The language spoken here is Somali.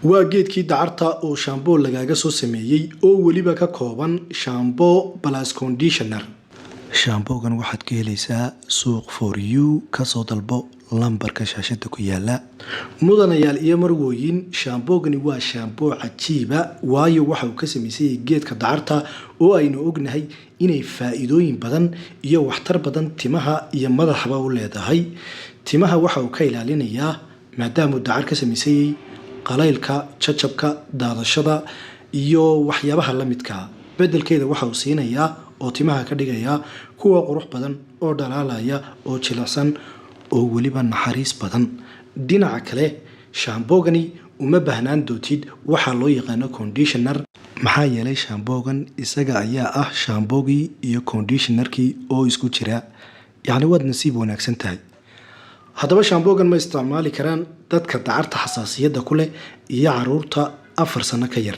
Waa geedkii dacarta oo shampoo lagaaga soo sameeyey, oo weliba ka kooban shampoo plus conditioner. Shampoogan waxaad ka helaysaa Suuq For You. Kasoo dalbo lambarka shaashada ku yaala. Mudanayaal iyo marwooyin, shampoogani waa shampoo cajiiba, waayo waxa uu ka samaysanyay geedka dacarta, oo aynu ognahay inay faa-iidooyin badan iyo waxtar badan timaha iyo madaxba u leedahay. Timaha waxa uu ka ilaalinayaa, maadaamuu dacar ka samaysanyay, qalaylka, jajabka, daadashada iyo waxyaabaha la midka. Bedelkeeda waxa uu siinayaa oo timaha ka dhigayaa kuwa qurux badan oo dhalaalaya oo jilicsan oo weliba naxariis badan. Dhinaca kale, shampoogani uma baahnaan doontid waxaa loo yaqaano conditioner, maxaa yeelay shampoogan isaga ayaa ah shampoogii iyo conditionerkii oo isku jira. Yacni waad nasiib wanaagsan tahay. Haddaba shampoogan ma isticmaali karaan dadka dacarta xasaasiyadda ku leh iyo caruurta 4 sano ka yar.